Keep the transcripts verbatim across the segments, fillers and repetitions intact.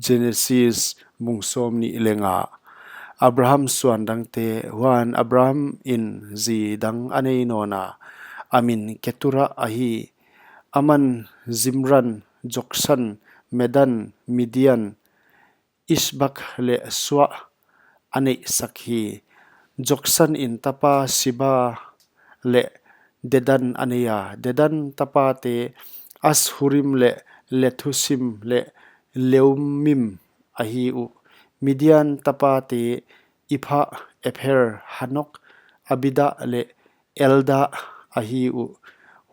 Genesis bung sawmnih leh nga. Abraham suan dangte. Huan Abraham in zi dang a nei nawn a, a min Ketura ahi. Aman Zimran, Joksan, Medan, Midian, Ishbak leh Sua a neihsak hi. Joksan in tapa Sheba leh Dedan a nei a. Dedan tapate Asshurim leh Lethusim leh Leummim ahi uh. Midian tapate Ephah, Epher, Hanok, Abida leh Elda ahi uh.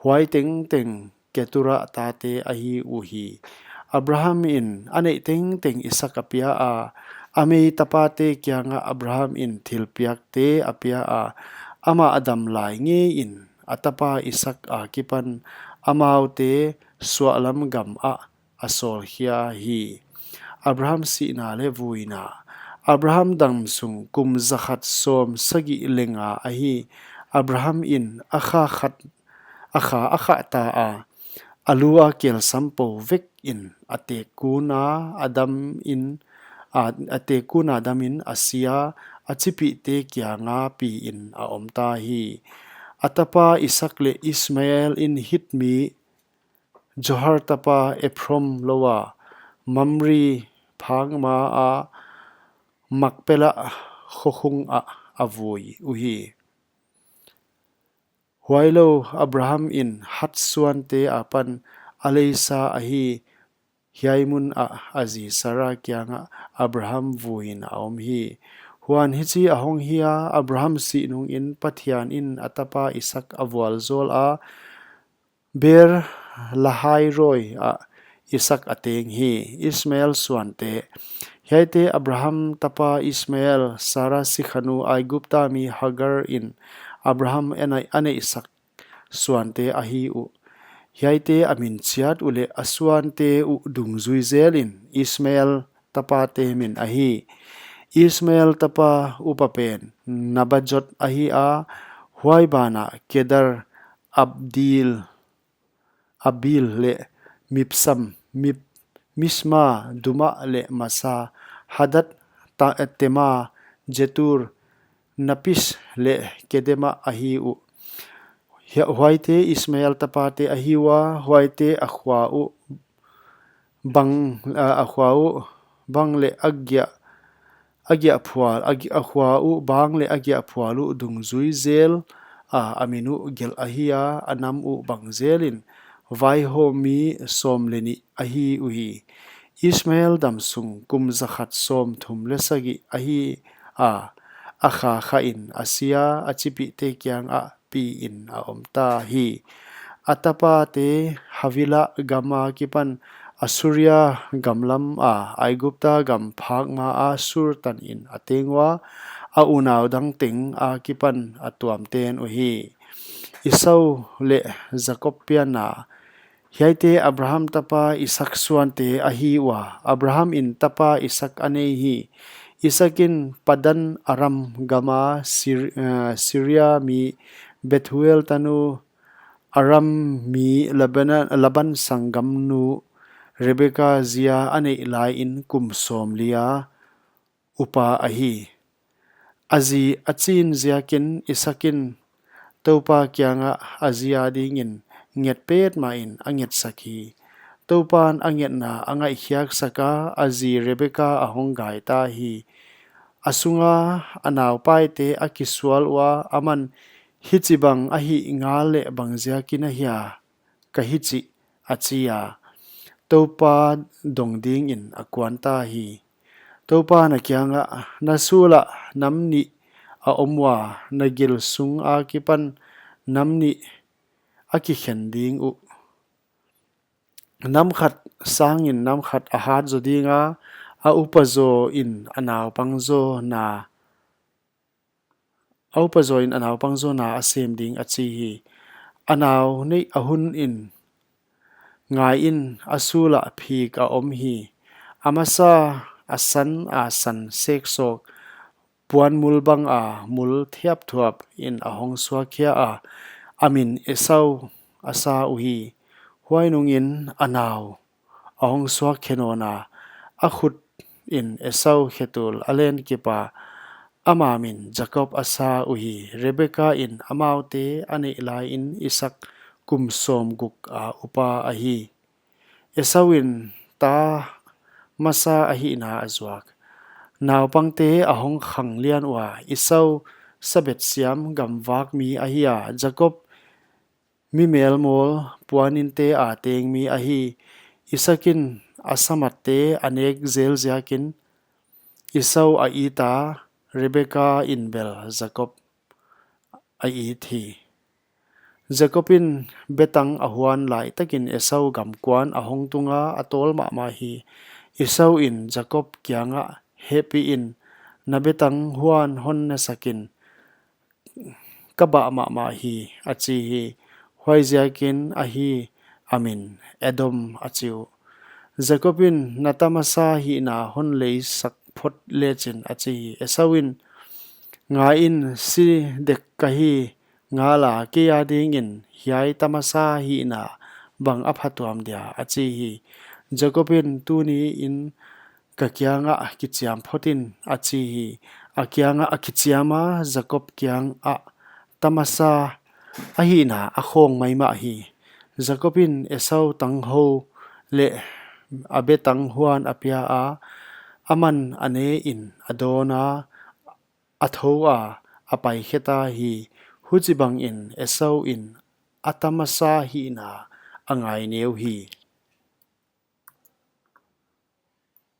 Huai tengteng Ketura tate ahi uhi. Abraham in a neih tengteng Isak a pia a. A mei tapate kiangah Abraham in thilpiakte a pia a. Amah a dam lai ngeiin a tapa Isak akipan amaute suahlam gamah a sawlkhia hi. Abraham sihna leh vuina. Abraham damsung kum zakhat sawmsagih leh nga ahi. Abraham in a kha khat, a kha a khata a, a lu a kelsam pou vekin a tekkun a damin, a, a tekkun a damin a si a, a chipihte kianga piin a omta hi. A tapa Isak leh Ismael in Hit mi Zohar tapa Ephron lou a Mamre phak ma a Makpela khokhung ah a vui uhi. Huailou Abraham in Hat suante apan a leisa ahi. Hiai mun ah a zi Sara kiangah Abraham vuiin a om hi. Huan hichi a hong hi a, Abraham sih nungin Pathian in a tapa Isak a vualzawl a, Beer-lahai-roi ah Isak a teng hi. Ismael suante. Hiaite Abraham tapa Ismael, Sara sikhanu, Aigupta mi Hagar in Abraham a neih, a neihsak suante ahi uh. Hiaite a min chiat uleh a suante uh dungzui zelin Ismael tapate min ahi. Ismael tapa upa pen Nabajot ahi a, huai banah Kedar, Abdil, Abil leh Mibsam, Mib-, Misma, Duma leh Masa, Hadad, Ta-, Tema, Jetur, Napis leh Kedema ahi uh. Hia-, huaite Ismael tapate ahi ua, huaite a khua uh bang, a, a khua uh bang leh a giah, a giahphual, a gi-, a khua uh bang leh a giahphual uh dungzui zel a, a min uh gelh ahi a, a nam uh bang zelin vaihawm mi sawm leh nih ahi uhi. Ismael damsung kum zakhat sawmthum leh sagih ahi a, a kha khain a si a, a chipihte kiangah piin a omta hi. A tapate Havilah gam akipan Assuria gam lam a Aigupta gam phak ma a Shur tanin a teng ua, a unau dang teng akipan a tuamten uhi. Esau leh Jakob pianna. Hiaite Abraham tapa Isak suante ahi ua. Abraham in tapa Isak a nei hi. Isak in Padan Aram gama Sir-, eh, Siria mi Bethuel tanu Aram mi Laban, Laban sanggamnu Rebeka zia a neih laiin kum sawmli a upa ahi. A zi a chin ziakin Isak in Toupa kiangah a zi adingin nget petmahin a ngetsak hi. Toupan a ngetna a ngaihkhiaksak a, a zi Rebeka a hong gaita hi. A sunga a naupaite a kisual ua, aman, "Hichibang a hih ngal leh bang ziakin ahia ka hichih?" a chi a, Toupa dong dingin a kuanta hi. Toupan a kiangah, "Na sul ah nam nih a om ua, na gil sung akipan nam nih a kikhen ding uh. Nam khat sangin nam khat a hat zaw ding a, a upa zaw in a naupang zaw na, a upa zaw in a naupang zaw na a sem ding," a chi hi. A nau neih a hun in ngaiin a sul ah phik a om hi. A masa a san a san seksawk, puan mul bang a mul thiapthuap in a hong suakkhia a, a min Esau a sa uhi. Huai nungin a nau a hong suakkhe nawn a, a khutin Esau khetul a len kip a, ama min Jakob a sa uhi. Rebekah in amaute a neih laiin Isaak kum sawmguk a upa ahi. Esau in ta masa ahihna a zuak. Naupangte a hong khang lian ua, Esau sabet siam gamvak mi ahi a, Jakob mi melmawl puaninte a teng mi ahi. Isaak in a samatte a nek zel ziakin Esau a it a, Rebekah in bel Jakob a it hi. Jakob in betang a huan laitakin Esau gamkuan a hong tunga a tawl mahmah hi. Esau in Jakob kiangah, hehpihin, na betang huan hon ne sakin, ka bah mahmah hi, a chi hi. Huaiziakin ahi a min Edom a chi uh. Jakob in, na ta masa hihna hon leisak phot lechin, a chi hi. Esau in, ngaiin, si dek ka hi ngala, kei a dingin hiai ta masa hihna bang a phatuam dia, a chi hi. Jakob in, tuniin ka kiangah kichiam photin, a chi hi. A kiangah a kichiam a, Jakob kiangah ta masa ahihna a khawng maimah hi. Jakob in Esau tanghou leh a betang huan a pia a, aman a nein a dawn a, a thou a, a paikhe ta hi. Huchibangin Esau in a ta masa hihna a ngai neu hi.